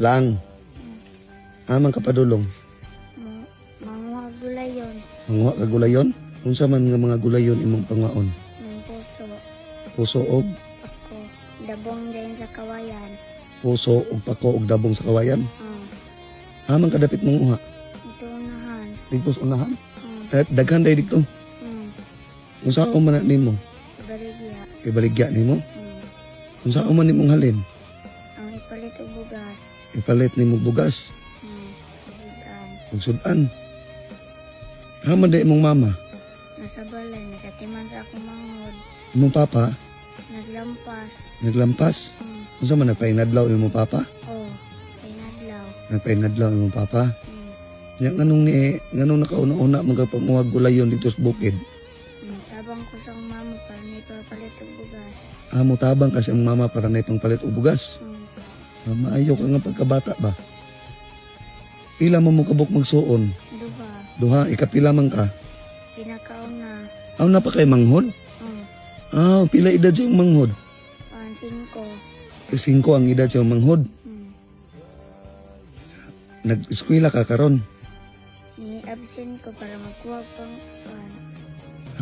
Lang. Amang kapadulong. Manguha gulayon. Manguha ka gulayon? Unsa man nga mga gulayon imong pangwaon? Ng puso. Puso og Ako. Dabong din sa kawayan. Puso og pako og dabong sa kawayan. Amang kadapit mong uha? Ito unahan. Dito sa unahan. Daghan day dito. Unsa man na nimo? Ibaligya. Ibaligya nimo? Unsa man nimong halin? Ang ipalit og bugas. Ipalit nimo bugas Sudan. Ug sudan. Haman day imong mama? Nasa balay. Nakatiman sa akong manghod. Imong papa? Naglampas. Naglampas. Unsa man, nagpainadlaw imong papa? Oh. Pinadlaw. Nagpainadlaw imong papa. Nya nganong nakauna-una man ka panguha gulayon dito sa bukid? Tabang ko sa akong mama para may papalit og bugas. Amo tabang kasi ang mama para na ipangpalit og bugas. Ah, maayo ka nga pagkabata ba? Pila mo mo kabuk magsuon? Duha. Duha, ikapila man ka? Pinakauna. Aw, na pa kay manghod? Ah, pila edad sa imong manghod? 5. 5 ang edad sa imong manghod. Nag-eskwela ka karon? Ni absent ko para magkuha pang pan.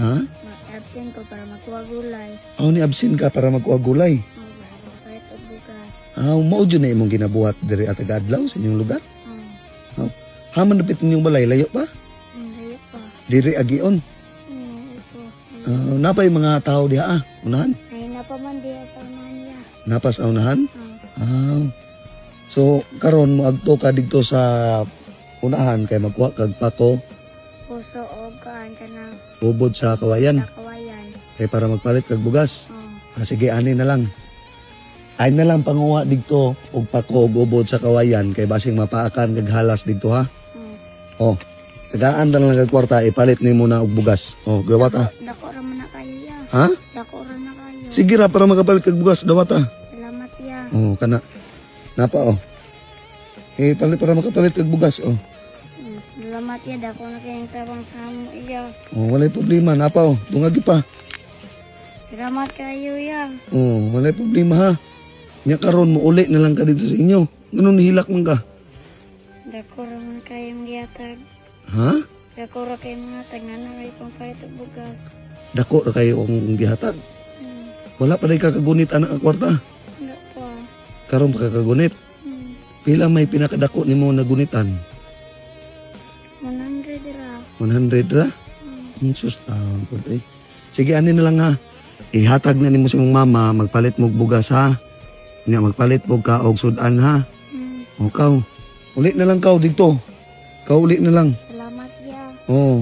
Ha? Ma-absent ko para magkuha gulay. Aw, ni absent ka para magkuha gulay. Oh, para magpalit og bugas. Aw, mao jud na imong ginabuhat diri at adlaw sa inyong lugar. Haman dapit inyong balay, layo pa? Layo pa. Diri agion. Ito. Ah, napay mga tao diha ah, unahan. Ay, napaman diha sa unahan niya. Napas sa unahan? Ah. So karon moadto ka didto sa unahan kay magkuha kag pako, Puso og kaan ka na ubod sa kawayan sa kawayan. Kay para magpalit kag bugas. Oh. Ah, sige, ani na lang. Ay na lang panguha didto og pako og ubod sa kawayan kay basing mapaakan kag halas didto ha. Oh. Tagaan na lang kag kwarta, ipalit nimo na og bugas. Oh, gawata. Dako ra man na kayo ya. Ha? Dako ra na kayo. Sige ra para makapalit kag bugas, dawata. Salamat ya. Oh, kana. Napa oh. Eh, palit para makapalit kag bugas oh. Salamat ya, dako na kayong tabang sa amo iya. Oh, walay problema, napa oh. Dungagi pa. Salamat kayo ya. Oh, walay problema ha. Nya karon mo uli na lang ka dito sa inyo. Ganun nihilak man ka. Dako ra man kayong gihatag. Ha? Dako ra kayong mga tag na kayo pang palit og bugas. Dako ra kayo ang gihatag. Wala pa day kakagunit anak ang kwarta. Wala pa. Karon pa kakagunit. Pila may pinakadako nimo na gunitan? 100 ra. 100 ra? Sus, taon po eh. Sige, ani na lang ha. Ihatag na nimo sa imong mama, magpalit mo og bugas ha. Nya magpalit mo ka og sudan ha. O kaw. Uli na lang kaw dito. Kaw uli na lang. Salamat ya. Oo.